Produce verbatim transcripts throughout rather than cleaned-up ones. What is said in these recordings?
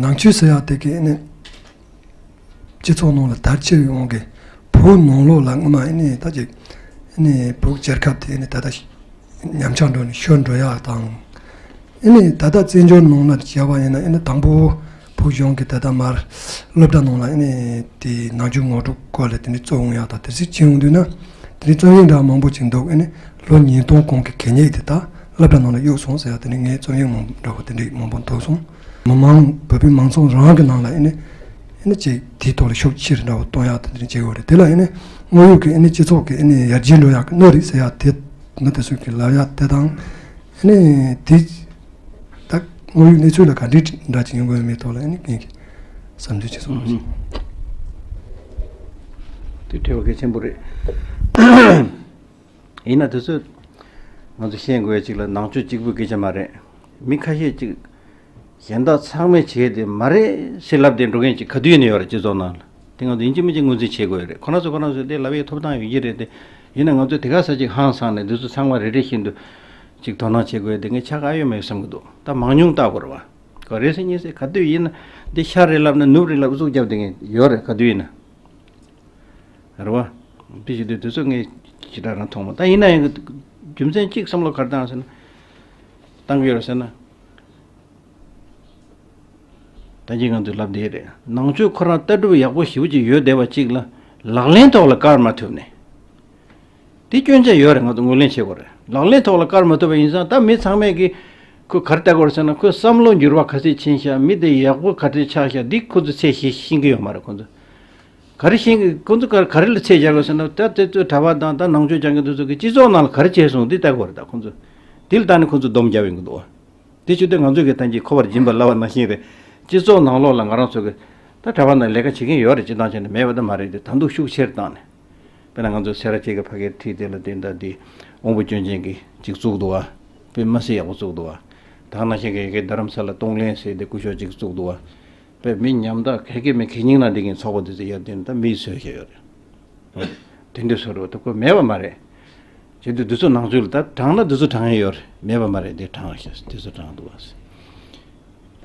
ནང་ཆོས་ཟེར་ཡག་དེ་གི་ཨ་ནི་སྤྱི་ཚོགས་ནང་ལ་དར་ཁྱབ་ཡོང་གི། བོད་ནང་ལོགས་ལ་སྔོན་མ་ཨ་ནི་ད་ཅིག་ཨ་ནི་བོད་རྒྱལ་ཁབ་དེ་ཨ་ནི་ད་ལྟ་ཉམས་ཆག་འགྲོ་ནས་ཤོར་འགྲོ་ཡག་དང་། ཨ་ནི་ད་ལྟ་བཙན་བྱོལ་ནང་ལ་བྱས་པ་ཡིན་ན་ཨ་ནི་དང་པོ་བོད་གཞུང་གི་ད་ལྟ་མར་སློབ་གྲྭ་ནང་ལ་ཨ་ནི་དེ་ནང་ཆོས་ངོ་སྤྲོད་སྐོར་ལ་དེ་འདྲའི་རྩོམ་ཡག་དང་དེ་ཚོ་བྱེད་ཡོང་དུས་ན། དེ་འདྲའི་རྩོམ་ཡིག་འདྲ་མང་པོ་ཅིག་འདུག་ཨ་ནི་ལོ་ཉིས་སྟོང་གོང་གི་གད་སྙིགས་དེ་དག་སློབ་གྲྭ་ནང་ལ་གཡུགས་སོང་ཟེར་ཡག་དེ་ནི་ངའི་རྩོམ་ཡིག་མང་འདྲ་བོ་དེ་འདྲའི་མང་པོ་འདུག་སོང་། མི་མང་བོད་པའི་མང་ཚོགས་རང་གི་ནང་ལ་ཨ་ནི་ཨ་ནི་ཅིག་དེའི་ཐོག་ལ་ཤུགས་ཆེ་རུ་འདྲ་བོ་གཏོང་ཡག་དེ་འདྲ་བྱེད་དགོས་རེད། དེ་ལ་ཨ་ནི་དངོས་ཡོད་ཀྱི་ཨ་ནི་སྤྱི་ཚོགས་ཀྱི་ཨ་ནི་ཡར་རྒྱས་འགྲོ་ཡག་གི་སྣོད་རེད་ཟེར་ཡག་དེ་མི་དེ་ཚོས་ཀྱི་ལབ་ཡག་དེ་དང་། ཨ་ནི་དེ་ད་དངོས་ཡོད་གནས་ཚུལ་ལ་ག་འདྲའི་འདྲ་ཅིག་ཡོང་གི་ཡོད་མེད་ཐོག་ལ་ཨ་ནི་ངས་ཀྱི་བསམ་ཚུལ་ཅིག་གསུངས་པ་ཞིག་དེ་དྲི་བ་གལ་ཆེན་པོ་རེད། ཡིན་ན་དེ་ཚོ་ང་ཚོ་ཤེས་དགོས་ཡ་གཅིག་ལ་ནང་ཆོས་གཅིག་པུའི་སྐད་ཆ་མ་རེད། མི་ཁ་ཤས་གཅིག་གཞན་དག་ཚང་མས་བྱས་ཏེ་མ་རེད་ཟེར་ལབ་སྟེ་འགྲོ་མཁན་གཅིག་ག་དུས་ཡིན་ན་ཡོད་རེད། སྤྱི་ཚོགས་ནང་ལ་དེ་ང་ཚོ་ཡིན་གཅིག་མིན་གཅིག་ངོས་འཛིན་བྱེད་དགོས་ཡོད་རེད། ཁོ་རང་ཚོ་ཁོ་རང་ཚོས་དེ་ལབ་ཡའི་ཐོབ་ཐང་ཡོད་ཀྱི་རེད་དེ། ཡིན་ན་ང་ཚོས་དེ་ག་ས་ཅིག་ཧང་སངས་ནས་འདི་ཚོ་ཚང་མ་རེ་རེ་བཞིན་དུ་གཅིག་དོ་སྣང་བྱེད་དགོས་ཡ་དེ་ངས་ཆགས་ཨ་ཡོད་མ་ཡོད་བསམ་གྱི་འདུག་ད་མང་ཉུང་བལྟ་དགོས་རེད་བ། ག་རེ་ཟེར་གཉིས་ཟེར་ག་དུས་ཡིན་ན་འདི་ཤ་རེད་ལབ་ན་ནུབ་རེད་ལབ་ཨུ་ཚུགས་རྒྱབ་བསྡད་མཁན་ཡོད་རེད། ག་དུས་ཡིན་ན། རེད་བ། དེ་བྱེད་དུས་དེ་ཚོ་ངས་ཞེ་དྲག་རང་མཐོང་མ། ད་ཡིན་ན་ཡང་རྒྱུ་མཚན་གཅིག་བསམ་བློ་ག་རེ་བཏང་ཟེར་ན། བཏང་གི་ཡོད་རེད་ཟེར་ན། ད་གིན་ང་ཚོས་ལབ་བསྡད་རེད། ནང་ཆོས་ཁོ་རང་ལྟ་གྲུབ་ཡག་པོ་ཞེ་པོ་ཅིག་ཡོད་བསྡད་པ་གཅིག་ལ་ལག་ལེན་ཐོག་ལ་བཀར་མ་ཐུབ་ནས། དེ་སྐྱོན་ཆ་ཡོད་རེད། ང་ཚོ་ངོས་ལེན་བྱེད་དགོས་རེད། ལག་ལེན་ཐོག་ལ་བཀར་མ་ཐུབ་པ་ཡིན་ཙང་ད་མི་ཚང་མས་ཀྱི་ཁོ་ག་རེ་ལྟ་དགོས་རེད་ཟེར་ན། ཁོའི་བསམ་བློ་འགྱུར་བ་ག་ཚད་ཕྱིན་ཤག་མི་དེ་ཡག་པོ་ག་འདྲས་ཆགས་ཤག་འདི་ཁོ་ཚོས་ཚད་ཤེས་ཤེས་ཀྱི་ཡོད་མ་རེད། ཁོ་ཚོ་ག་རེ་ཤེས་ཀྱི། ཁོ་ཚོ་ག་ག་རེ་ལ་ཚད་སྦྱར་དགོས་ཟེར་ན། ད་དེ་ཚོའི་གྲྭ་པ་དང་ད་ནང་ཆོས་སྦྱང་མཁན་དེ་ཚོ་གི་སྤྱི་ཚོགས་ནང་ལ་ག་རེ་བྱས་སོང་འདི་ལྟ་དགོས་རེད། ད་ཁོ་ཚོ་འདི་ལ་བལྟས་ནས་ཁོ་ཚོ་སྡོམ་རྒྱབ་ཡོང་གི་འདུག་བ། དེ་བྱེད་དུས་ང་ཚོས་ཀྱི་ད་གིན་ཁོ་པར་སྦྱིན་པ་ལབ་པ་ནང་བཞིན་རེད། སྤྱི་ཚོགས་ནང་ལོགས་ལ་ང་རང་ཚོ་གི་ད་གྲྭ་པ་ནང་ལས་ཀ་བྱེད་མཁན་ཡོད་རེད། སྤྱི་བཏང་བྱས་ནས་མེད་པ་ད་མ་རེད་དེ། ད་འདུག་ཤུགས་ཆེར་བཏང་ནས། དཔེར་ན་ང་ཚོ་སེ་ར་བྱེས་ཀྱི་ཕ་གིར་ཁྲིད་དེ་ལ་དེ་འདྲ་དེ་དབང་པོ་སྐྱོན་ཅན་གྱི་ཅིག་བཙུགས་འདུག་བ། དཔེ་མི་སྲིད་ཡག་པོ་བཙུགས་འདུག་བ། ད་ནང་བཞིན་གྱི་ཡ་གི་རྡ་རམ་ས་ལ་གཏོང་ལེན་ཟེར་དེ་སྐུ་ཞབས་ཅིག་བཙུགས་འདུག་བ། དཔེ་མི་ཉམ་ཐག་ག་གེ་མེད་གད་སྙིགས་ནང་བསྡད་མཁན་ཚོགས་པ་དེ་ཚོ་ཡར་བསྡད་ནས་ད་མིས་བཟོས་བཞག་ཡོད་རེད། དེ་འདྲ་བཟོ་རོགས་ད་ཁོ་མེད་པ་མ་རེད། བྱེད་དུས་འདི་ཚོ་ནང་ཆོས་ལ་ད་དྲངས་ན་འདི་ཚོ་དྲངས་ཡ་ཡོད་རེད། མེད་པ་མ་རེད། དེ་དྲངས་ཤག་དེ་ཚོ་དྲངས་འདུག་བ།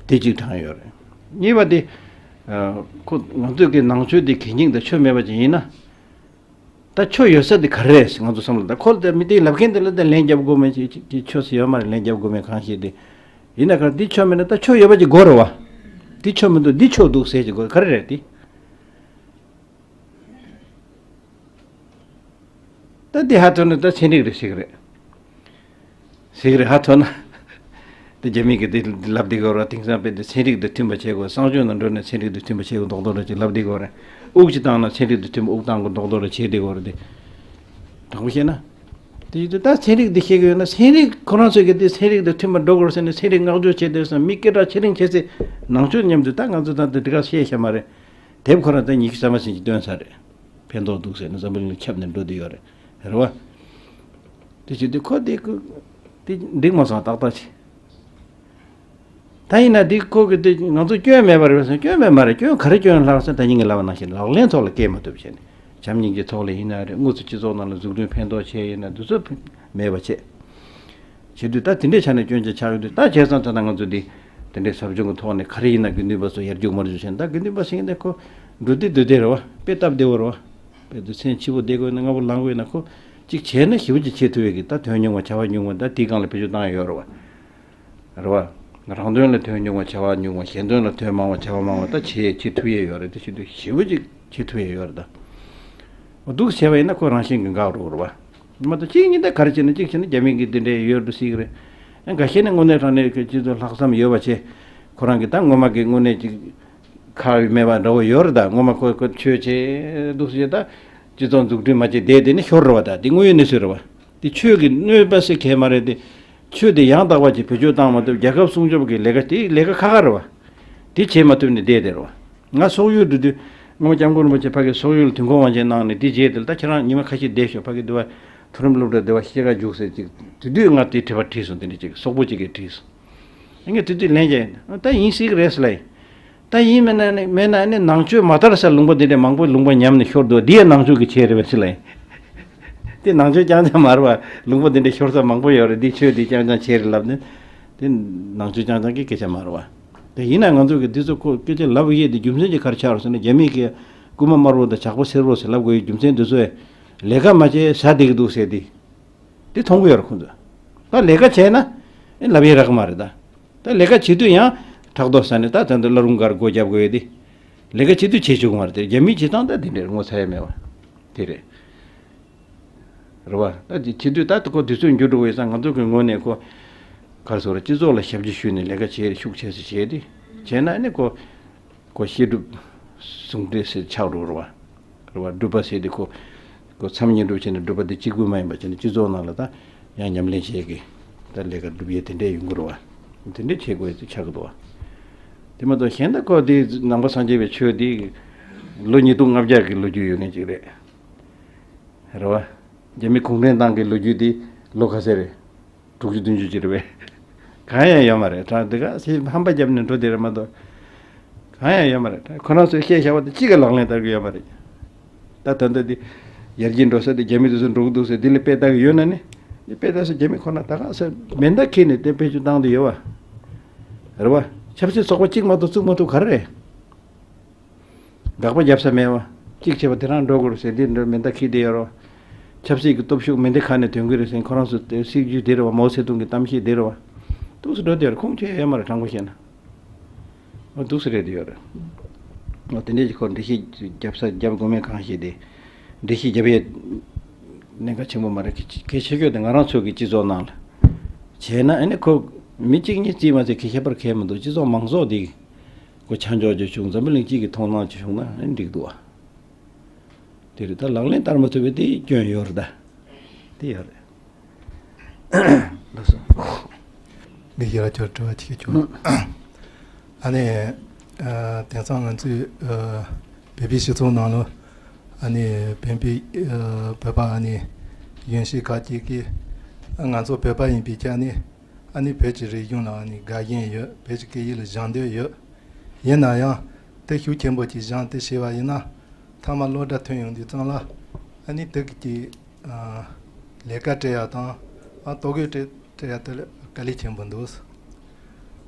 དེ་གཅིག་དྲངས་ཡོད་རེད། གཉིས་པ་དེ། ཨ། ཁོ་ང་ཚོས་ཀྱི་ནང་ཆོས་དེ་གད་སྙིགས་དང་ཆོས་མེད་པ་ཅིག་ཡིན་ན། ད་ཆོས་ཡོད་ས་དེ་ག་རེ་རེད་ང་ཚོ་བསམ་བློ། ད་ཁོ་ལ་ད་མི་དེ་ལབ་མཁན་དེ་ལ་ད་ལན་རྒྱབ་དགོས་མེད་ཅིག་ཅིག་ཅིག་ཆོས་སུ་ཡོད་མ་རེད། ལན་རྒྱབ་དགོས་མེད་གང་ཤེས་དེ། ཡིན་ན་ག་རེ་འདི་ཆོས་མེད་ན་ད་ཆོས་ཡོད་པ་ཅིག་དགོས་རེད་བ། འདི་ཆོས་མི་འདུག་འདི་ཆོས་འདུག་ཟེར་ཅིག་དགོས་ག་རེ་རེད་དེ། ད་འདི་ཧ་ཐོན་ན་ད་ཚན་རིག་རེད་ཟེར་གི་རེད། ཟེར་གི་རེད་ཧ་ཐོན་ན། དེ་རྒྱ་མི་གིས་དེ་ལབ་བསྡད་ཀྱི་ཡོད་རེད། དེང་སང་དཔེ་དེ་ཚན་རིག་དང་མཐུན་པ་བྱེད་དགོས། གསང་སྤྱོད་ནང་འགྲོ་ནས་ཚན་རིག་དང་མཐུན་པ་བྱེད་དགོས་མདོག་མདོག་འདྲ་ཅིག་ལབ་བསྡད་ཀྱི་ཡོད་རེད། དབུགས་ཅིག་བཏང་ན་ཚན་རིག་དང་མཐུན་པ་དབུགས་བཏང་དགོས་མདོག་མདོག་འདྲ་བྱེད་བསྡད་ཀྱི་ཡོད་རེད་དེ། དྲང་པོ་བཤད་ན། དེ་ཡིན་དུས་ད་ཚན་རིག་འདི་བཤད་ཀྱི་ཡོད་ན་ཚན་རིག་ཁོ་རང་ཚོས་ཀྱི་དེ་ཚན་རིག་དང་མཐུན་པ་འགྲོ་དགོས་ཟེར་ནས་ཚན་རིག་བསྔགས་བརྗོད་བྱས་བསྡད་སོང་། མི་སྐད་གྲགས་ཆེ་རིང་ཆེ་ཚེ་ནང་ཆོས་མཉམ་དུ་ད་ང་ཚོ་ད་ལྟ་འདི་ག་བཤད་ཤ་མ་རེད། དེབ་ཁོ་རང་ད་ཉི་ཤུ་རྩ་མ་ཟིན་གྱི་བཏོན་ཚར་རེད། ཕན་ཐོགས་འདུག་ཟེར་ནས་འཛམ་བུ་གླིང་ལ་ཁྱབ་ནས་འགྲོ་བསྡད་ཡོད་རེད། རེད་བ། དེ་བྱེད་དུས་ཁོ་དེ་ཁོ་དེ་འགྲིག་མ་སོང་ཏག་ཏག་ཅིག་ད་ཡིན་ན་དེ་ཁོ་གི་དེ་ང་ཚོ་སྐྱོན་མེད་པ་རེད་ཟེར་སྐྱོན་མེད་མ་རེད། སྐྱོན་ག་རེ་སྐྱོན་ལྷག་ཟེར་ད་ཉིན་གྱི་ལབ་པ་ནང་བཞིན་ལག་ལེན་ཐོག་ལ་བཀལ་མ་ཐུབ་བྱས་ནས་བྱམས་སྙིང་རྗེ་ཐོག་ལ་ཡིན་ན་རེད། དངོས་སུ་སྤྱི་ཚོགས་ནང་ལ་འཛུགས་སྐྲུན་ཕན་ཐོགས་བྱས་ཡིན་ན་འདི་ཚོ་མེད་པ་བྱས། བྱེད་དུས་ད་དེ་འདྲའི་ཆ་ནས་སྐྱོན་ཆ་ཆགས་ཡོད་དུས་ད་བྱས་ཙང་ད་ལྟ་ང་ཚོ་འདི་དེ་འདྲའི་ཟབ་སྦྱོང་གི་ཐོག་ནས་ག་རེ་ཡིན་ན་དགེ་འདུན་པ་ཚོ་ཡར་རྒྱུག་མར་རྒྱུག་བྱས་ནས་ད་དགེ་འདུན་པ་ཟེར་མཁན་དེ་ཁོ་འགྲོ་དུས་འདུག་དེ་རེད་བ། དཔེ་སྟབས་བདེ་བོ་རེད་བ། དཔེ་དུས་མཚན་ཕྱི་པོ་བསྡད་དགོས་ན་སྔ་པོ་ལངས་དགོས་ན་ཁོ་གཅིག་བྱས་ན་ཞེ་པོ་ཅིག་བྱེད་ཐུབ་ཡོད་གི། ད་དོན་ཉུང་བ་བྱ་བ་ཉུང་བ་ད་དེའི་སྒང་ལ་བེད་སྤྱོད་བཏང་ཡོད་རེད་བ། རེད་བ། རང་དོན་ལ་དོན་ཉུང་བ་བྱ་བ་ཉུང་བ། གཞན་དོན་ལ་དོན་མང་བ་བྱ་བ་མང་བ་ད་བྱེད་བྱེད་ཐུབ་ཡས་ཡོད་རེད། དེ་བྱེད་དུས་ཞེ་པོ་ཅིག་བྱེད་ཐུབ་ཡས་ཡོད་རེད་ད། འོ་འདུག་བྱས་པ་ཡིན་ན་ཁོ་རང་བཞིན་གྱིས་འགག་འགྲོ་གི་རེད་བ། མ་གཏོགས་གཅིག་གཉིས་ད་ག་རེ་བྱས་ན་གཅིག་བྱས་ན་རྒྱ་མི་གིས་འདི་འདྲའི་ཡོད་འགྲོ་སྲིད་གི་རེད། ཨ་འགའ་ཤས་ནི་དངོས་གནས་དྲང་གནས་ཀྱི་སྤྱི་ཚོགས་ལྷག་བསམ་ཡོད་པ་བྱས། ཁོ་རང་གིས་ད་ངོ་མ་གི་དངོས་གནས་ཅིག་ཁག་མེད་པ་འདྲ་བོ་ཡོད་རེད་ད། ངོ་མ་ཁོ་ཁོ་ཆོས་བྱས་འདུག་ཟེར་ད། སྤྱི་ཚོགས་འཛུགས་སྐྲུན་མ་བྱས་བསྡད་དེ་ནི་ཤོར་རེད་བ་ད། འདི་དངོས་ཡོད་གནས་ཚུལ་རེད་བ། འདི་ཆོས་ཀྱི་གནོད་པ་ཟེར་མཁན་མ་རེད་དེ། ཆོས་དེ་ཡང་དག་པ་ཅིག་བེད་སྤྱོད་བཏང་མ་ཐུབ་རྒྱལ་ཁབ་སྲུང་སྐྱོབ་ཀྱི་ལས་ཀ་དེ་ལས་ཀ་ཁག་ཁག་རེད་བ། དེ་བྱེད་མ་ཐུབ་ནས་བསྡད་དེ་རེད་བ། ང་སོག་ཡུལ་འགྲོ་དུས་སྔོན་མ་སྐྱབས་མགོན་རིན་པོ་ཆེ་ཕ་གི་སོག་ཡུལ་དུས་འཁོར་དབང་ཆེན་གནང་ནས་དེ་རྗེས་དེ་ལ་ད་ཁྱེད་རང་ཉི་མ་ཁ་ཤས་བསྡད་ཤོག་ཕ་གི་འདི་བ་མཐོ་རིམ་སློབ་གྲྭ་འདི་བ་ཤེས་ཀ་རྒྱུགས་ཟེར་ཅིག་དེ་དུས་ང་དེ་དྲི་བ་དྲིས་སོང་། དེ་འདྲ་ཅིག་སོག་པོ་ཅིག་གིས་དྲིས་སོང་། ངས་དེ་དུས་ལན་རྒྱག་ཡིན། ད་ཡིན་སྲིད་གི་རེད་ཟེར་ལ་ཡིན། ད་ཡིན་མིན་ན་ནི་མིན་ན་ནི་ནང་ཆོས་མ་དར་སར་ལུང་པ་འདི་འདྲའི་མང་པོ་ལུང་པ་ཉམས་ནས་ཤོར་འདུག་འདི་ཡང་ནང་ཆོས་ཀྱི་ཆེད་རེད་པས་ཟེར་ལ་ཡིན། དེ་ནང་ཆོས་རྐྱང་རྐྱང་མ་རེད་བ། ལུང་པ་འདི་འདྲའི་ཤོར་ས་མང་པོ་ཡོད་རེད། འདི་ཆོས་འདི་རྐྱང་རྐྱང་ཆེད་རེད་ལབ་ནས། དེ་ནང་ཆོས་རྐྱང་རྐྱང་གི་སྐད་ཆ་མ་རེད་བ། དེ་ཡིན་ན་ང་ཚོ་གི་འདི་ཚོ་ཁོ་སྐད་ཆ་ལབ་ཡས་དེ་རྒྱུ་མཚན་གྱི་ག་རེ་ཆགས་རེད་ཟེར་ན། རྒྱ་མི་གི་རྐུན་མ་དམར་པོ་དང་ཇག་པ་སེར་པོ་ཟེར་ལབ་དགོས་ཡས་རྒྱུ་མཚན་འདི་ཚོས་ལས་ཀ་མ་བྱས་ཟ་བསྡད་ཀྱི་འདུག་ཟེར་དེ། དེ་མཐོང་གི་ཡོད་རེད་ཁོང་ཚོས། ད་ལས་ཀ་བྱས་ན་ཨེ་ལབ་ཡས་རག་གི་མ་རེད་ད། ད་ལས་ཀ་བྱེད་དུས་ཡང་ཕྲག་དོག་ཟ་ནས་ད་ད་འདི་བླ་རུང་སྒར་སྒོ་རྒྱབ་དགོས་ཡས་དེ། ལས་ཀ་བྱེད་དུས་བྱེད་ཆོག་གི་མ་རེད་དེ། རྒྱ་མིའི་བྱེད་སྟངས་ད་དེ་འདྲས་ངོ་ཚ་ཡས་མེད་པ་དེ་རེད། རེད་བ། ད་དེ་བྱེད་དུས་ད་ཁོ་དུས་ཚོད་འགྱུར་འགྲོ་བའི་སང་ང་ཚོ་གི་ངོས་ནས་ཁོ་ག་རེ་ཟེར་རེད། སྤྱི་ཚོགས་ལ་ཞབས་ཕྱི་ཞུས་ནས་ལས་ཀ་བྱེད་ཤུགས་ཆེ་ཙམ་བྱས་ཏེ་བྱས་ན་ཨ་ནི་ཁོ་ཁོ་བཤད་སྒྲུབ་ཟུང་འབྲེལ་ཟེར་ཆགས་འགྲོ་རེད་བ། རེད་བ། སྒྲུབ་པ་ཟེར་དེ་ཁོ་ཁོ་མཚམས་བསྙེན་སྒྲུབ་བྱས་ནས་སྒྲུབ་པ་དེ་གཅིག་པུ་མ་ཡིན་པ་བྱས་ནས་སྤྱི་ཚོགས་ནང་ལ་ད་ཡང་ཉམས་ལེན་བྱེད་ཀྱི་ད་ལས་ཀ་སྒྲུབ་ཡས་དེ་འདྲས་ཡོང་གི་རེད་བ། དེ་འདྲས་བྱེད་དགོས་ཡས་དེ་ཆགས་ཀྱི་འདུག་བ། དེ་མ་གཏོགས་གཞན་ད་ཁོ་དེ་ནང་པ་སངས་རྒྱས་པའི་ཆོས་དེ་ལོ་ཉིས་སྟོང་ལྔ་བརྒྱ་གི་ལོ་རྒྱུས་ཡོད་མཁན་ཅིག་རེད། རེད་བ། རྒྱ་མི་གུང་ཁྲན་ཏང་གི་ལོ་རྒྱུས་དེ་ལོ་ག་ཚོད་རེད། དྲུག་ཅུ་བདུན་ཅུ་ཅིག་རེད་པས། གང་ཡང་ཡོད་མ་རེད། དྲང་འདི་ག་སེ་ཧམ་པ་བརྒྱབ་ནས་འགྲོ་དེ་རེད་མ་གཏོགས། གང་ཡང་ཡོད་མ་རེད། ད་ཁོ་རང་ཚོས་བཤད་བཞག་པ་དེ་གཅིག་ག་ལག་ལེན་བསྟར་གི་ཡོད་མ་རེད། ད་ད་ལྟ་འདི་ཡར་རྒྱས་འགྲོ་ས་དེ་རྒྱ་མི་དེ་ཚོ་འགྲོ་གི་འདུག་ཟེར་འདི་ལ་དཔེ་ལྟ་གི་ཡོད་ན་ནི། འདི་དཔེ་ལྟ་ས་རྒྱ་མི་ཁོ་ན་ད་ག་ས་མེ་མདའ་འཁྱེར་ནས་དེ་བེད་སྤྱོད་བཏང་དུ་ཡོད་བ། རེད་བ། ཆབ་སྲིད་ཚོགས་པ་གཅིག་མ་གཏོགས་བཙུགས་མ་ཐུབ་ག་རེ་རེད། དགག་པ་རྒྱབ་ས་མེད་བ། གཅིག་བྱས་པ་དེ་རང་འགྲོ་དགོས་རེད་ཟེར་འདི་འདྲ་མེ་མདའ་འཁྱེར་བསྡད་ཡོད་རེད་བ། ཆབ་སྲིད་ཀྱི་སྟོབས་ཤུགས་མེ་མདའ་ཁ་ནས་ཐོན་གི་རེད་ཟེར་ཁོ་རང་ཚོ་དེ་སྲིད་ཇུས་དེ་རེད་བ། མའོ་ཙེ་ཏུང་གི་གཏམ་བཤད་དེ་རེད་བ། འདུག་སེ་འགྲོ་དེ་རེད། ཁུངས་ཆོད་ཡོད་མ་རེད་དྲང་པོ་བཤད་ན། འོ་འདུག་སེ་རེད་དེ་ཡོད་རེད། འོ་དེ་འདྲས་ཀྱི་ཁོ་འགྲེལ་བཤད་རྒྱབ་ས་རྒྱབ་དགོས་མེད་གང་ཞིག་དེ། འགྲེལ་བཤད་རྒྱབ་ཡས་གནད་འགག་ཆེན་པོ་མ་རེད། གལ་ཆེ་ཤོས་དེ་ང་རང་ཚོ་གི་སྤྱི་ཚོགས་ནང་ལ་བྱས་ན་ཨ་ནི་ཁོ་མི་གཅིག་གཉིས་རྩིས་མ་ཚད་གལ་ཁྱད་པར་གལ་མི་འདུག་སྤྱི་ཚོགས་མང་ཚོགས་དེ་ཁོ་ཆ་འཇོག་ཅིག་བྱུང་། འཛམ་བུ་གླིང་སྤྱི་གི་མཐོང་སྣང་ཅིག་བྱུང་ན་ཨ་ནི་འགྲིག་འདུག་ཨ། དེ་རེད། ད་ལག་ལེན་བསྟར་མ་ཐུབ་པའི་དེ་སྐྱོན་ཡོད་རེད་ད། དེ་ཡོད་རེད། ལགས་སོ། ལས་ཀྱི་ར་ཁྱོད་དྲི་བ་གཅིག་བྱུང་། ཨ་ནི། ཨ། དེང་སང་ང་ཚོའི་ཨ། བོད་པའི་སྤྱི་ཚོགས་ནང་ལ་ཨ་ནི་བོད་པའི་ཨ། བོད་པ་ཨ་ནི་གཞོན་སྐྱེས་ཁག་ཅིག་གིས་ང་ཚོ་བོད་པ་ཡིན་པའི་ཆ་ནས་ཨ་ནི་བོད་ཀྱི་རིག་གཞུང་ལ་ཨ་ནི་དགའ་ཞེན་ཡོད། བོད་ཀྱི་སྐད་ཡིག་ལ་སྦྱང་འདོད་ཡོད། ཡིན་ན་ཡང་དེ་ཤུགས་ཆེན་པོ་ཅིག་སྦྱངས་ཏེ་བྱས་པ་ཡིན་ན་ཐ་མ་སློབ་གྲྭ་ཐོན་ཡོང་དུས་ཙམ་ལ་ཨ་ནི་དེ་གི་ཨ། ལས་ཀ་སྤྲད་ཡ་དང་། ཨ། ལྟོ་གོས་སྤྲད་སྤྲད་ཡ་དེ་ལ་དཀའ་ལས་ཆེན་པོ་འདུག་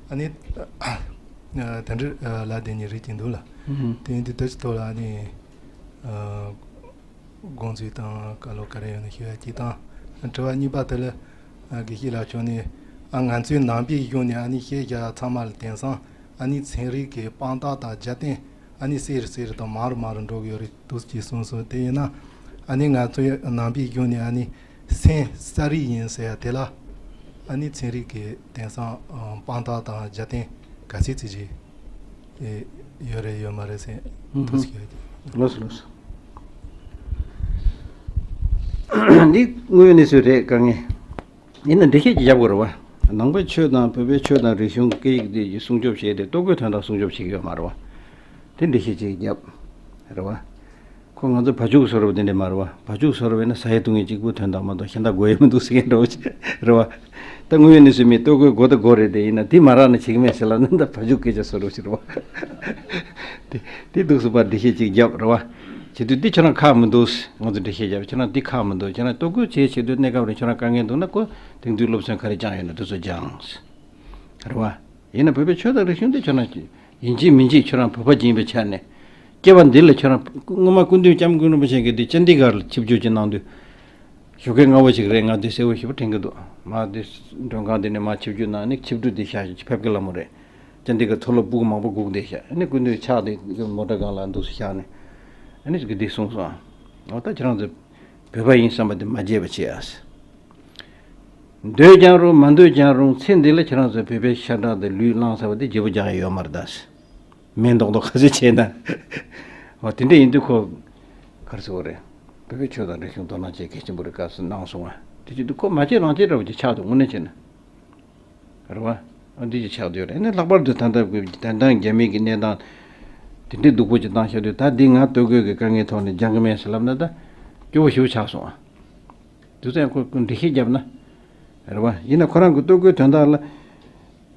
ཨ་ནི། ཨ། དེ་འདྲ་ལབ་བསྡད་མཁན་རིགས་ཅིག་འདུག་ལ། ཨུ་ཧུམ། དེ་ཡིན་དུས་དེ་ཚོའི་ཐོག་ལ་ཨ་ནི། ཨ། དགོངས་ཚུལ་དང་བཀའ་སློབ་ག་རེ་ཡོད་ན་ཞུ་ཡ་གཅིག་དང་། དྲི་བ་གཉིས་པ་དེ་ལ། ཨ། དགེ་བཤེས་ལགས་མཆོག་ནས། ཨ། ང་ཚོའི་ནང་པའི་གཞུང་ནས་ཨ་ནི་བཤད་བཞག་ཚང་མ་ལ་དེང་སང་ཨ་ནི་ཚན་རིག་གི་དཔང་རྟགས་དང་རྒྱབ་རྟེན་ཨ་ནི་གསལ་རུ་གསལ་རུ་དང་མང་རུ་མང་རུ་འགྲོ་གི་ཡོད་རེད་འདུག་ཅེས་གསུངས་སོང་། དེ་ཡིན་ན་ཨ་ནི་ང་ཚོའི་ནང་པའི་གཞུང་ནས་ཨ་ནི་སེམས་གསར་རིག་ཡིན་ཟེར་ཡ་དེ་ལ་ཨ་ནི་ཚན་རིག་གི་དེང་སང་དཔང་རྟགས་དང་རྒྱབ་རྟེན་ག་ཚད་ཅིག་ཅིག་ཡོད་རེད་ཡོད་མ་རེད་ཟེར་ཐུགས་ཞིག་ཡོད་ཀྱི། ལགས་སོ་ལགས་སོ། འདི་དངོས་ཡོད་གནས་ཚུལ་རེད། དཀའ་ངལ། ཡིན་ན་འགྲེལ་བཤད་ཅིག་རྒྱབ་དགོས་རེད་བ། ནང་པའི་ཆོས་དང་བོད་པའི་ཆོས་དང་རིག་གཞུང་སྐད་ཡིག་དེ་སྲུང་སྐྱོབ་བྱས་ཏེ་ལྟོ་གོས་དོན་དག་སྲུང་སྐྱོབ་བྱེད་ཀྱི་ཡོད་མ་རེད་བ། དེ་འགྲེལ་བཤད་ཅིག་རྒྱབ། རེད་བ། ཁོ་ང་ཚོ་བ་ཕྱུགས་བཟོ་རེད་བ་དེ་འདྲས་མ་རེད་བ། བ་ཕྱུགས་བཟོ་རེད་བས་ན་ཟ་ཡས་བཏུང་ཡས་གཅིག་པུ་དོན་དག་མ་གཏོགས་གཞན་དག་དགོས་ཡས་མི་འདུག་ཟེར་མཁན་འདྲ་བོ་ཅིག་རེད་བ། ད་དངོས་ཡོད་གནས་ཚུལ་མི་ལྟོ་གོས་དགོས་ད་དགོས་རེད་དེ། ཡིན་ན་དེ་མ་རག་ན་བྱེད་ཀྱི་མེད་ཟེར་ལབ་ན་ད་བ་ཕྱུགས་སྐད་ཆ་བཟོ་རོགས་ཞེས་རེད་བ། དེ་དེ་འདུག་སེ་བ་འགྲེལ་བཤད་ཅིག་རྒྱབ་རེད་བ། བྱེད་དུས་འདི་ཁྱོད་རང་ཁག་མི་འདུག་ང་ཚོ་འགྲེལ་བཤད་རྒྱབ། ཁྱོད་རང་འདི་ཁག་མི་འདུག་ཁྱོད་རང་ལྟོ་གོས་བྱེད་བྱེད་དུས་གནས་སྐབས་རེ་ཁྱོད་རང་དཀའ་ངལ་འདུག་ན་ཁོ་དེང་དུས་སློབ་ཚན་ག་རེ་སྦྱངས་ཡོད་ན་དེ་ཚོ་སྦྱངས། རེད་བ། ཡིན་ན་བོད་པའི་ཆོས་དང་རིག་གཞུང་འདི་ཁྱོད་རང་ཡིན་གཅིག་མིན་གཅིག་ཁྱོད་རང་བོད་པ་ཅིག་ཡིན་པའི་ཆ་ནས་སྐྱེ་བ་འདི་ལ་ཁྱོད་རང་སྔོན་མ་སྐུ་མདུན་སྐྱབས་མགོན་རིན་པོ་ཆེ་གིས་འདི་ཅན་དི་གྷར་ལ་ཆིབས་བསྒྱུར་ཅིག་གནང་དུས། ཞོགས་ཀས་སྔ་བོ་ཞིག་རེད། ང་འདི་གསལ་བོ་ཞེ་པོ་དྲན་གྱི་འདུག་མ་འདི་མགྲོན་ཁང་འདི་ནས་མ་ཆིབས་བསྒྱུར་གནང་ནས་ཆིབས་འགྲུལ་འདི་ཤག་ཞིག་ཕེབས་ཀྱི་ལ་མོ་རེད། ཅན་དི་གྷར་མཐོ་སློབ་སྦུག་མང་པོ་སྒུག་བསྡད་ཤག་ཨ་ནི་སྐུ་མདུན་ཕྱག་འདི་མོ་ཊ་སྒང་ལ་འདུག་སེ་བཞག་ནས་ཨ་ནི་འདི་གསུངས་སོང་། འོ་ད་ཁྱེད་རང་ཚོ་བོད་པ་ཡིན་བསམ་པ་འདི་མ་བརྗེད་པ་བྱེད་ཨ། འདོད་ཀྱང་རུང་མ་འདོད་ཀྱང་རུང་ཚེ་འདི་ལ་ཁྱེད་རང་ཚོ་བོད་པའི་ཤ་ཁྲག་དེ་ལུས་བླངས་ཚར་བ་དེ་བརྗེ་པོ་རྒྱག་ཡ་ཡོད་མ་རེད་ད། མེད་མདོག་མདོག་ཁ་ཤས་བྱས་ན། འོ་དེ་འདྲ་ཡིན་དུས་ཁོ། ག་རེ་ཟེར་བ་རེད། བོད་པའི་ཆོས་དང་རིག་གཞུང་དོ་སྣང་བྱེད་གལ་ཆེན་པོ་རེད་སྐབས་སུ་གནང་སོང་ང་། དེ་བྱེད་དུས་ཁོ་མ་བྱེད་རང་བྱེད་འདྲ་བོ་ཅིག་ཆགས་འདུག་དངོས་གནས་བྱས་ན། རེད་བ། འོ་འདི་ཅིག་ཆགས་བསྡད་ཡོད་རེད། ཨ་ནི་ལྷག་པར་དུ་ད་ལྟ་གི་ད་ལྟ་རྒྱ་མི་གི་གནས་སྟངས་དེ་འདྲའི་སྡུག་པོ་ཅིག་བཏང་བཞག་དུས་ད་འདི་ང་ལྟོ་གོས་ཀྱི་དཀའ་ངལ་ཐོག་ནས་སྦྱང་གི་མེད་ཟེར་ལབ་ན་ད་སྐྱོ་བོ་ཞེ་པོ་ཆགས་སོང་ཨ། དུས་ཚོད་ཁོ་ཁོ་འགྲེལ་བཤད་བརྒྱབ་ན། རེད་བ། ཡིན་ན་ཁོ་རང་གི་ལྟོ་གོས་དོན་དག་ལ་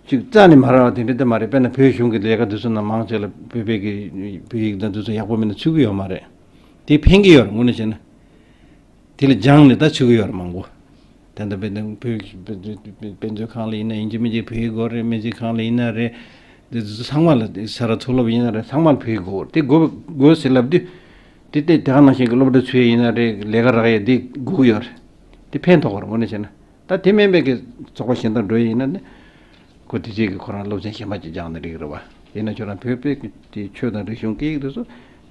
ཅིག་རྩ་ནས་མ་རག་པ་དེ་འདྲ་ད་མ་རེད། དཔེར་ན་བོད་གཞུང་གི་ལས་ཀ་དེ་ཚོ་ནང་མང་ཆེ་ལ་བོད་པའི་གི་བོད་ཡིག་དང་དེ་ཚོ་ཡག་པོ་མེད་ན་ཚུད་ཀྱི་ཡོད་མ་རེད། དེ་ཕན་གྱི་ཡོད་རེད་དངོས་གནས་བྱས་ན། དེ་ལ་སྦྱངས་ནས་ད་ཚུད་ཀྱི་ཡོད་རེད་མང་པོ། ད་ལྟ་དཔེ་དེ་བོད་དཔེ་མཛོད་ཁང་ལ་ཡིན་ན་ཡིན་གཅིག་མིན་གཅིག་བོད་ཡིག་དགོས་རེད། སྨན་རྩིས་ཁང་ལ་ཡིན་ན་རེད། དེ་ཚོ་ཚང་མ་ལ་དེ་ས་ར་མཐོ་སློབ་ཡིན་ན་རེད། ཚང་མ་ལ་བོད་ཡིག་དགོས་རེད། དེ་དགོས་དགོས་ཟེར་ལབ་དུས་དེ་དེ་དེ་ག་ནང་བཞིན་གྱི་སློབ་གྲྭ་ཚུད་ཡིན་ན་རེད། ལས་ཀ་རག་ཡས་དེ་དགོས་ཀྱི་ཡོད་རེད། དེ་ཕན་ཐོགས་པ་རེད། དངོས་གནས་བྱས་ན། ད་དེ་མིན་པའི་གི་ཚོགས་པ་གཞན་དག་འགྲོ་ཡི་ཡིན་ན་ནི། ཁོ་དེ་རྗེས་ཀྱི་ཁོ་རང་སློབ་ཚན་གཞན་པ་ཅིག་སྦྱངས་ནས་འགྲིག་གི་རེད་བ། ཡིན་ན་ཁྱོད་རང་བོད་པའི་གི་དེ་ཆོས་དང་རིག་གཞུང་སྐད་ཡིག་དེ་ཚོ་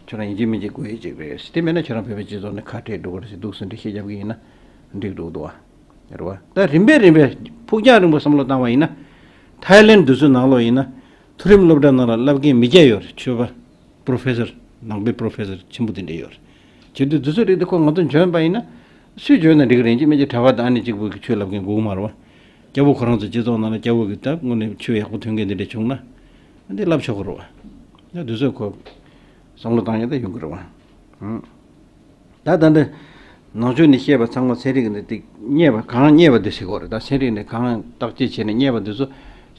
ཁྱོད་རང་ཡིན་གཅིག་མིན་གཅིག་དགོས་ཡས་ཅིག་རེད། དེ་མེད་ན་ཁྱོད་རང་བོད་པའི་སྤྱི་ཚོགས་ནས་ཁ་བྲལ་འགྲོ་གི་རེད་ཟེར་འདུག་སེ་འགྲེལ་བཤད་རྒྱབ་གི་ཡིན་ན་འགྲིག་འགྲོ་གི་འདུག་བ། རེད་བ། ད་རིམ་པས་རིམ་པས་ཕུགས་རྒྱང་རིང་པོ་བསམ་བློ་བཏང་བ་ཡིན་ན། ཐའི་ལེན་དེ་ཚོའི་ནང་ལོགས་ཡིན་ན། མཐོ་རིམ་སློབ་གྲྭ་ནང་ལ་བསླབ་མཁན་མི་སྐྱ་ཡོད་རེད། ཆོས་པ། པྲོ་ཕེ་སར། ནང་པའི་པྲོ་ཕེ་སར་ཆེན་པོ་དེ་འདྲས་ཡོད་རེད། བྱེད་དུས་དེ་ཚོ་རིགས་དེ་ཁོ་ང་ཚོ་འཇོན་པ་ཡིན་ན། སུས་འཇོན་ན་འགྲིག་རེད། ཅི་མིན་གྱི་གྲྭ་པ་དང་ཨ་ནེ་གཅིག་པུ་གི་ཆོས་བསླབ་མཁན་དགོས་ཀྱི་མ་རེད་བ། སྐྱ་བོ་ཁོ་རང་ཚོ་སྤྱི་ཚོགས་ནང་ལ་སྐྱ་བོ་གི་ད་དངོས་གནས་ཆོས་ཡག་པོ་ཐོན་མཁན་དེ་འདྲས་བྱུང་ན། འདི་བསླབ་ཆོག་གི་རེད་བ། ཡ་དེ་ཚོ་ཁོ་བསམ་བློ་བཏང་ཡ་ད་ཡོང་གི་རེད་བ། ཧུམ། ད་ད་འདི་ནང་ཆོས་ནས་བཤད་པ་ཚང་མ་ཚན་རིག་ནས་ཏིག་རྙེད་པ་གང་རྙེད་པ་འདི་ཟེར་གོ་རེད། ད་ཚན་རིག་ནས་གང་བརྟག་དཔྱད་བྱས་ནས་རྙེད་པ་འདི་ཚོ་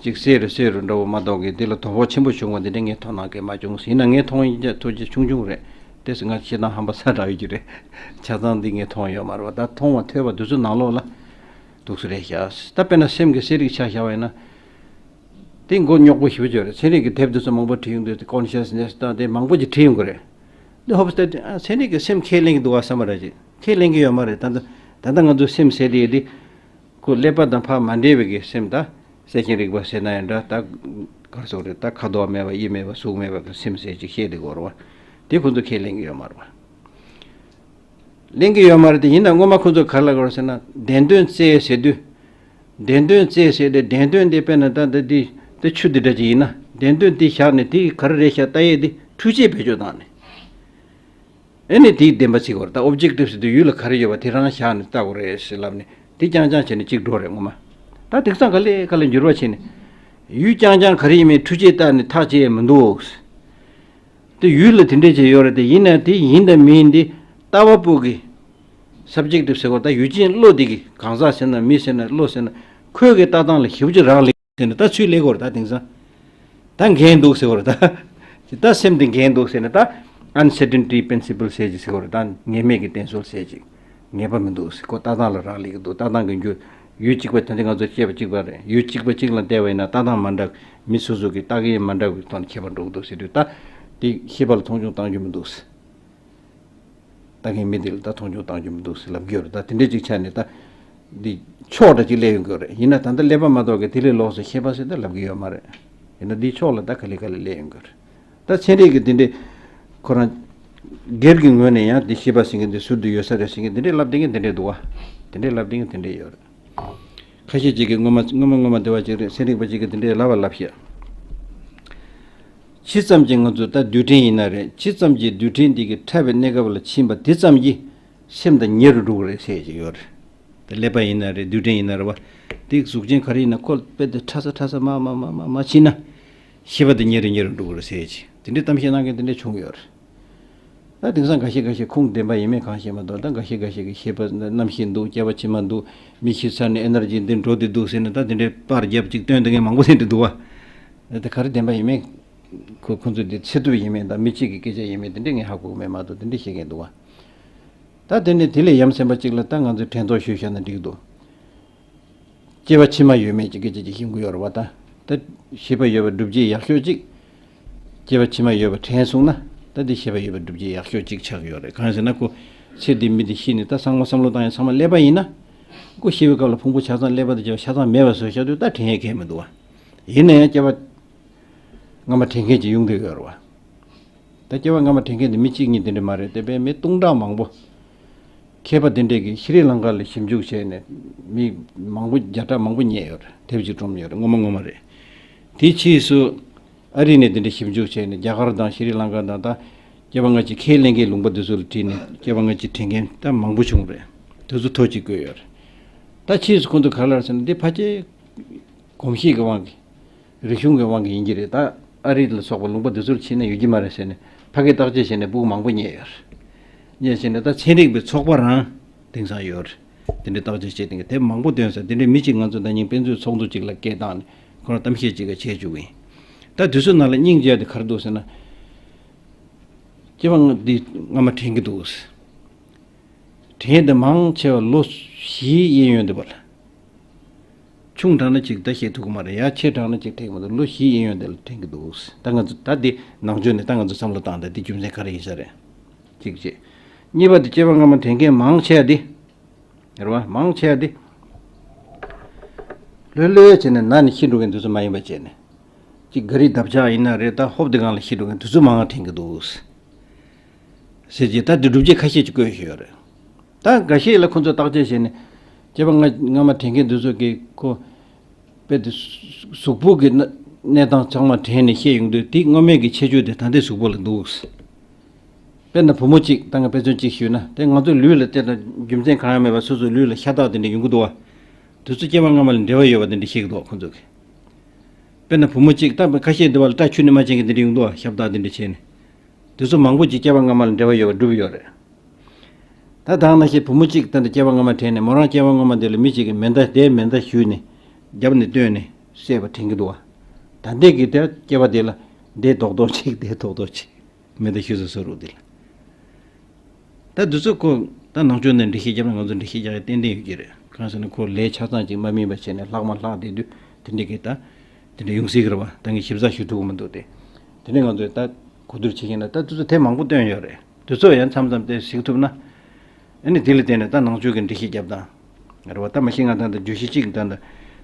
ཅིག་གསལ་རུ་གསལ་རུ་འདྲ་བོ་མ་གཏོགས་ཀི་འདི་ལ་དོ་ཕོག་ཆེན་པོ་བྱུང་བ་འདི་འདྲ་ངས་མཐོང་སྣང་གི་མ་བྱུང་། ཡིན་ན་ངས་མཐོང་ཡིན་ཀྱང་ཐུགས་རྗེ་ཆུང་ཆུང་རེད། དེ་སི་ང་ཤེས་སྟངས་ཧམ་པ་ས་དྲག་ཡོད་ཀྱི་རེད། ཆ་ཚང་འདི་ངས་མཐོང་ཡོད་མ་རེད་བ། ད་མཐོང་བ་ཐོས་པ་འདི་ཚོ་ནང་ལོགས་ལ་འདུག་སེ་རེད་ཤག་ད་དཔེར་ན་སེམས་ཀྱི་གསལ་རིག་ཆ་བཞག་པ་ཡིན་ན། དེ་མགོ་རྙོག་པོ་ཞེ་པོ་ཅིག་རེད། ཚན་རིག་གི་དེབ་དེ་ཚོ་མང་པོ་བྲིས་ཡོང་དུས་དེ་ཀོན་ཤི་ཡས་ནེ་སི་དང་དེ་མང་པོ་ཅིག་བྲིས་ཡོང་གི་རེད། འདི་ཧོབ་སྟེ་དེ་ཨ་ཚན་རིག་གི་སེམས་ཁས་ལེན་གྱི་འདུག་བ་བསམ་པ་རེད། ཅིག་ཁས་ལེན་གྱི་ཡོད་མ་རེད། ད་ལྟ་ད་ལྟ་ང་ཚོ་སེམས་ཟེར་དེ་དེ་ཁོ་ཀླད་པ་དང་ཕར་མ་འབྲེལ་བའི་གི་སེམས། ད་གསལ་ཆེན་རིག་པ་ཟེར་ན་ཡང་འདྲ། ད་ག་རེ་ཟེར་དགོས་རེད། ད་ཁ་དོག་མེད་པ་གཡས་མེད་པ་གཟུགས་མེད་པ་གི་སེམས་ཟེར་ཅིག་བཤད་བསྡད་ཀྱི་ཡོད་རེད་བ། དེ་ཁོ་ཚོ་ཁས་ལེན་གྱི་ཡོད་མ་རེད་བ། ལེན་གྱི་ཡོད་མ་རེད་དེ། ཡིན་ན་སྔོན་མ་ཁོ་ཚོ་ག་རེ་ལབ་ཀྱི་ཡོད་རེད་ཟེར་ན། བདེན་དོན་རྩལ་ཟེར་དུས། བདེན་དོན་རྩལ་ཟེར་ཏེ་བདེན་དོན་དེ་དཔེར་ན་ད་ད་འདི་འདི་ཆུ་འདི་འདྲ་ཅིག་ཡིན་ན། བདེན་དོན་འདི་བཞག་ནས་དེ་ག་རེ་རེད་ཤག་ལྟ་ཡས་འདི་འཕྲུལ་ཆས་བེད་སྤྱོད་བཏང་ནས། ཨེ་ནས་དེའི་བདེན་པ་བརྩི་དགོས་རེད། ད་ཨོབ་ཇེག་ཊིབ་ཟེར་དུས་ཡུལ་ལ་ག་རེ་ཡོད་པ་དེ་རང་བཞག་ནས་ལྟ་དགོས་རེད་ཟེར་ལབ་ནས་དེ་རྐྱང་རྐྱང་བྱས་ནས་གཅིག་འགྲོ་རེད་སྔོན་མ། ད་དེང་སང་ག་ལེ་ག་ལེ་འགྱུར་བ་ཕྱིན་ནས། ཡུལ་རྐྱང་རྐྱང་ག་རེ་ཡིན་མིན་འཕྲུལ་ཆས་བལྟས་ནས་ཐག་བཅད་ཡས་མི་འདུག་དེ་ཡུལ་ལ་དེ་འདྲས་བྱས་ཡོད་རེད་དེ། ཡིན་ན་དེ་ཡིན་དང་མིན་དེ་ལྟ་བ་པོ་གི་སབ་ཇེག་ཊིབ་ཟེར་བ། ད་ཡུལ་ཅན་བློ་དེ་གི་གང་ཟག་ཟེར་ན་མི་ཟེར་ན་བློ་ཟེར་ན་ཁོའི་གི་ལྟ་སྟངས་ལ་ཞེ་པོ་ཅིག་རག་ལས་ཟེར་ནས་ད་ཚུར་སླེབས་ཀྱི་ཡོད་རེད། ད་དེང་སང་ད་འགལ་འདུག་ཟེར་བ་རེད། ད་ད་སེམས་དེ་འགལ་འདུག་ཟེར་ནས་ད་ཨན་སར་ཊེན་ཊི་པི་རིན་སི་པལ་ཟེར་ཅིག་ཟེར་བ་རེད། ད་ངེས་མེད་ཀྱི་གཏན་སྲོལ་ཟེར་ཅིག་ངེས་པ་མི་འདུག་ཟེར། ཁོ་ལྟ་སྟངས་ལ་རག་ལས་ཀྱི་འདུག་ལྟ་སྟངས་ཀྱི་འགྱུར། ཡུལ་གཅིག་པ་དེ་འདྲ་ང་ཚོ་སྐྱེས་པ་གཅིག་པ་རེད། ཡུལ་གཅིག་པ་གཅིག་ལ་བལྟས་པ་ཡིན་ན་ལྟ་སྟངས་མ་འདྲ། མི་སོ་སོ་གི་ལྟ་གི་མ་འདྲ་བའི་ཐོག་ནས་ཁྱད་པར་འགྲོ་གི་འདུག་ཟེར་དུས། ད་དེ་ཤེས་པ་ལ་མཐོང་ཆུང་གཏང་རྒྱུ་མི་འདུག་ཟེར། ལྟ་མཁན་མི་དེ་ལ་ད་མཐོང་ཆུང་གཏང་རྒྱུ་མི་འདུག་ཟེར་ལབ་ཀྱི་ཡོད་རེད། ད་དེ་འདྲས་ཅིག་ཆགས་ནས་ད་འདི་ཕྱོགས་འདྲ་ཅིག་སླེབས་ཡོང་གི་ཡོད་རེད། ཡིན་ན་ད་ལྟ་ཀླད་པ་མ་གཏོགས་ཀྱི་དེ་ལས་ལོགས་སུ་ཤེས་པ་ཟེར་ད་ལབ་ཀྱི་ཡོད་མ་རེད། ཡིན་ན་འདིའི་ཕྱོགས་ལ་ད་ག་ལེ་ག་ལེ་སླེབས་ཡོང་གི་ཡོད་རེད། ད་ཚན་རིག་གི་འདི་འདྲས་ཁོ་རང་སྒེར་གྱི་ངོས་ནས་ཡང་འདི་ཤེས་པ་ཟེར་མཁན་འདི་ཟུར་དུ་ཡོད་ས་རེད་ཟེར་མཁན་འདི་འདྲས་ལབ་བསྡད་མཁན་འདི་འདྲས་འདུག་བ། འདི་འདྲས་ལབ་བསྡད་མཁན་འདི་འདྲས་ཡོད་རེད། ཁ་ཤས་ཅིག་གིས་སྔོན་མ་སྔོན་མ་སྔོན་མ་སྡེ་བ་ཅིག་རེད། ཚན་རིག་པ་ཅིག་གིས་འདི་འདྲའི་ལབ་པ་ལབ་ཤག་ཇི་ཙམ་གྱིས་ང་ཚོ་ད་རྡུལ་ཕྲན་ཡིན་ན་རེད། ཇི་ཙམ་གྱིས་རྡུལ་ཕྲན་འདི་གི་ཕྲ་བའི་གནས་སྐབས་ལ་ཕྱིན་པ་དེ་ཙམ་གྱིས་སེམས་དང་ཉེ་རུ་འགྲོ་གི་རེད་ཟེར་ཅིག་ཡོད་རེད། ད་ཀླད་པ་ཡིན་ན་རེད། རྡུལ་ཕྲན་ཡིན་ན་རེད་བ། དེ་གཟུགས་ཅན་ག་རེ་ཡིན་ན་ཁོ་དཔེ་དེ་ཕྲ་ས་ཕྲ་ས་མ་མ་མ་མ་མ་ཕྱིན་ན། ཤེས་པ་དེ་ཉེ་རུ་ཉེ་རུ་འགྲོ་གི་རེད་ཟེར་ཅིག་དེ་འདྲའི་གཏམ་བཤད་གནང་མཁན་དེ་འདྲ་བྱུང་ཡོད་རེད། ད་དེང་སང་འགའ་ཤས་འགའ་ཤས་ཁུངས་བདེན་པ་ཡིན་མིན་གང་ཤེས་མ་གཏོགས། ད་འགའ་ཤས་འགའ་ཤས་ཀྱིས་ཤེས་པ་རྣམ་ཤེས་འདུག་སྐྱེ་བ་ཕྱི་མ་འདུག་མི་ཤི་ཚར་ནས་ཨེ་ནར་ཇི་འདི་འགྲོ་བསྡད་འདུག་ཟེར་ནས་ད་དེ་འདྲའི་པར་རྒྱབ་ཅིག་སྟོན་བསྡད་མཁན་མང་པོ་ཟེར་འདྲ་འདུག་བ། ད་ག་རེ་བདེན་པ་ཡིན་མིན། ཁོ་ཁོ་ཚོས་འདི་ཚེ་ཐུབ་ཡིན་མིན་དང་མི་གཅིག་གི་སྐད་ཆ་ཡིན་མིན་དེ་འདྲ་ངས་ཧ་གོ་གི་མེད་མ་གཏོགས། དེ་འདྲ་བཤད་མཁན་འདུག་བ། ད་དེ་ནས་དེ་ལས་ཡ་མཚན་པ་གཅིག་ལ་ད་ང་ཚོས་དྲན་རྟོག་ཞུས་བཞག་ན་འགྲིག་འདུག་སྐྱེ་བ་ཕྱི་མ་ཡོད་མེད་ཀྱི་སྐད་ཆ་ཅིག་ཤེས་དགོས་ཡོད་རེད་བ། ད་ད་ཤེས་པ་ཡོད་པ་སྒྲུབ་བྱེད་ཡག་ཤོས་གཅིག་སྐྱེ་བ་ཕྱི་མ་ཡོད་པ་དྲན་སོང་ན། ད་འདི་ཤེས་པ་ཡོད་པ་སྒྲུབ་བྱེད་ཡག་ཤོས་གཅིག་ཆགས་ཡོད་རེད། གང་ཡིན་ཟེར་ན་ཁོ་ཚེ་འདི་མི་འདི་ཤི་ནས་ད་ཚང་མ་བསམ་བློ་བཏང་ཡང་ཚང་མ་ཀླད་པ་ཡིན་ན། ཁོ་ཤི་བའི་སྐབས་ལ་ཕུང་པོ་ཆ་ཚང་ཀླད་པ་དང་བཅས་པ་ཆ་ཚང་མེད་པ་བཟོས་བཞག་དུས་ད་དྲན་ཡས་གང་ཡང་མི་འདུག་བ། ཡིན་ན་ཡང་སྐྱེ་བ་སྔ་མ་དྲན་མཁན་ཅིག་ཡོང་བསྡད་ཡོད་རེད་བ། ད་སྐྱེ་བ་སྔ་མ་དྲན་མཁན་དེ་མི་གཅིག་གཉིས་དེ་འདྲ་མ་རེད། དེ་བས་མི་སྟོང་ཕྲག་མང་པོ། མཁས་པ་དེ་འདྲས་ཀྱིས་ཤྲི་ལང་ཀ་ལ་ཞིབ་འཇུག་བྱས་ནས། མི་མང་པོ་བརྒྱ་ཕྲག་མང་པོ་རྙེད་ཡོད་རེད། དེབ་ཅིག་བཀྲོམ་ཡོད་རེད། ངོ་མ་ངོ་མ་རེད། དེའི་ཕྱིས་སུ་ཨ་རི་ནས་དེ་འདྲས་ཞིབ་འཇུག་བྱས་ནས་རྒྱ་གར་དང་ཤྲི་ལང་ཀ་དང་། ད་སྐྱེ་བ་སྔ་ཕྱི་ཁས་ལེན་མཁན་ལུང་པ་དེ་ཚོ་ལ་དྲིས་ནས་སྐྱེ་བ་སྔ་ཕྱི་དྲན་མཁན་ད་མང་པོ་བྱུང་རེད། དེ་ཚོ་ཐོ་གཅིག་བཀོད་ཡོད་རེད། ད་ཕྱིས་སུ་ཁོང་ཚོ་ག་རེ་ལབ་ཟེར་ན། འདི་ཕལ་ཆེར་གོམས་གཤིས་ཀྱི་དབང་གིས། རིག་གཞུང་གི་དབང་གིས་ཡིན་གྱི་རེད། ད་ཨ་རི་ལ་སོགས་པ་ལུང་པ་འདི་ཚོར་ཕྱིན་ན་ཡོད་ཀྱི་མ་རེད་ཟེར་ནས་ཕ་གིར་བརྟག་དཔྱད་བྱས་ནས་ཕྲུ་གུ་མང་པོ་རྙེད་ཡོད་རེད། རྙེད་བྱས་ནས་ད་ཚན་རིག་པའི་ཚོགས་པ་རང་དེང་སང་ཡོད་རེད། དེ་འདྲའི་བརྟག་དཔྱད་བྱས་དེང་གི་དེབ་མང་པོ་བཏོན་ས། དེ་འདྲའི་མི་གཅིག་ང་ཚོ་ད་ཉིན་དཔེ་མཛོད་ཚོགས་འདུ་གཅིག་ལ་སྐད་བཏང་ནས་ཁོ་རང་གཏམ་བཤད་ཅིག་ག་བྱས་བཅུག་གི་ཡིན། ད་དུས་ཚོད་ནང་ལ་སྙིང་རྗེ་དེ་ག་རེ་འདུག་ཟེར་ན། སྐྱེ་བ་འདི་སྔ་མ་དྲན་གྱི་འདུག་ཟེར། དྲན་དེ་མང་ཆེ་བ་ལོ་བཞིའི་གཡས་གཡོན་དེ་བར་ལ། ཆུང་དྲགས་ན་ཅིག་ད་བཤད་ཐུབ་ཀྱི་མ་རེད། ཡ་ཆེ་དྲགས་ན་ཅིག་དྲན་གྱི་མ་འདུག་ལོ་བཞི་ཡིན་ཡོང་དེ་ལ་དྲན་གྱི་འདུག་ད་ང་ཚོ་ད་འདི་ནང་ཆོས་ནས་ད་ང་ཚོ་བསམ་བློ་བཏང་དེ་འདི་རྒྱུ་མཚན་ག་རེ་ཡིན་ས་རེད། གཅིག་བྱས། གཉིས་པ་དེ་སྐྱེས་པ་སྔ་མ་དྲན་མཁན་མང་ཆེ་བ་འདི། རེད་བ། མང་ཆེ་བ་འདི། ལྷོད་ལྷོད་བྱས་ནས་ན་ནས་ཤི་འགྲོ་མཁན་དེ་ཚོ་མ་ཡིན་པ་བྱས་ནས། གཅིག་ག་རི་འདབ་ཆགས་ཡིན་ན་རེད། ད་ཧོབ་དེ་སྒང་ལ་ཤི་འགྲོ་མཁན་དེ་ཚོ་མང་བ་དྲན་གྱི་འདུག་ཟེར་གྱི་ད་འདི་སྒྲུབ་བྱེད་ཁ་ཤས་ཅིག་བཀོད་ཡོད་རེད། ད་འགའ་ཤས་ལ་ཁོ་ཚོས་བརྟག་དཔྱད་བྱས་ནས་སྐྱེས་པ་སྔ་སྔ་མ་དྲན་མཁན་དེ་ཚོ་གིས་ཁོ། དཔེ་དེ་གཟུགས་པོ་གི་གནས་གནས་སྟངས་ཚང་མ་དྲན་ནས་བཤད་ཡོང་དུས་དེ་སྔོན་མའི་གི་ཁྱད་ཆོས་དེ་ད་ལྟའི་གཟུགས་པོ་ལ་འདུག་དཔེར་ན་བུ་མོ་གཅིག་ད་ང་དཔེ་མཚོན་གཅིག་ཞུས་ན། དེ་ང་ཚོའི་ལུས་ལ་དེ་དང་རྒྱུ་མཚན་གང་ཡང་མེད་པར་སོ་སོའི་ལུས་ལ་ཤ་སྟག་དེ་འདྲ་ཡོང་གི་འདུག་བ། དེ་ཚོ་སྐྱེས་པ་སྔ་མ་ལ་འབྲེལ་བ་ཡོད་པ་དེ་འདྲ་བཤད་ཀྱི་འདུག་བ་ཁོ་ཚོ་གིས། དཔེར་ན་བུ་མོ་གཅིག་ད་ཁ་ཤས་འདི་བ་ལ་སྐྲ་ཆུ་ནས་མ་ཅན་གྱི་དེ་འདྲ་ཡོང་གི་འདུག་བ། ཤ་སྟག་དེ་འདྲ་བྱས་ནས། དེ་ཚོ་མང་པོ་ཅིག་སྐྱེས་པ་སྔ་མ་ལ་འབྲེལ་བ་ཡོད་པ་གྲུབ་ཡོད་རེད། ད་དེ་ནང་བཞིན་བུ་མོ་གཅིག་ད་ལྟ་སྐྱེས་པ་སྔ་མ་དྲན་ནས་མོ་རང་སྐྱེས་པ་སྔ་མ་དེ་ལ་མི་གཅིག་གིས་མེ་མདའ་དེའི་མེ་མདའ་གཞུས་ནས་རྒྱབ་ནས་བཏོན་ནས་བསད་པ་དྲན་གྱི་འདུག་བ། ད་ལྟའི་གི་དེ་སྐྱེས་པ་དེ་ལ་དེ་རྡོག་རྡོག་ཅིག་དེ་རྡོག་རྡོག་ཅིག་མེ་མདའ་གཞུས་ས་སོ་རུ་དེ་ལ། ད་འདི་ཚོ་ཁོ་ད་ནང་ཆོས་ནས་འགྲེལ་བཤད་བརྒྱབ་ན་ང་ཚོ་འགྲེལ་བཤད་རྒྱག་ཡ་ཏན་ཏན་ཡོད་ཀྱི་རེད། གང་ཟེར་ན་ཁོ་ལས་ཆ་ཚང་ཅིག་མ་སྨིན་པ་བྱས་ནས་ལྷག་མ་ལྷག་བསྡད་དུས་དེ་འདྲའི་གི་ད་དེ་འདྲ་ཡོང་སྲིད་ཀྱི་རེད་བ། ད་ངས་ཞིབ་ཚགས་ཞུ་ཐུབ་ཀྱི་མི་འདུག་སྟེ། དེ་ནས་ང་ཚོས་ད་གོ་བསྡུར་བྱེད་ཀྱིན་ན་ད་དེ་ཚོ་དེབ་མང་པོ་བཏོན་ཡོད་རེད། དེ་ཚོ་ཡང་མཚམས་མཚམས་དེ་གཟིགས་ཐུབ་ན། ཨ་ནི་དེ་ལ་བརྟེན་ནས་ད་ནང་ཆོས་ཀྱི་འགྲེལ་བཤད་བརྒྱབ་དང་། རེད་བ། ད་མ་གཞི་ང་ད་ལྟ་བརྗོད་གཞི་གཅིག་ད་ལྟ་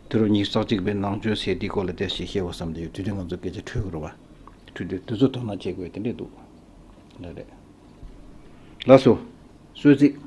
དུས་རབས་ཉི་ཤུ་རྩ་གཅིག་པའི་ནང་ཆོས་ཟེར་དེའི་སྐོར་ལ་དེ་ཞིག་བཤད་དགོས་བསམ་དེ་ཡོད། དུས་དེ་ང་ཚོ་སྐད་ཆ་འཕྲོད་ཀྱི་རེད་བ། འཕྲོད་དུས་དེ་ཚོ་དོ་སྣང་བྱེད་དགོས་དེ་འདྲས་འདུག་ལ་རེད། ལགས་སོ། གསོལ་ཚིགས།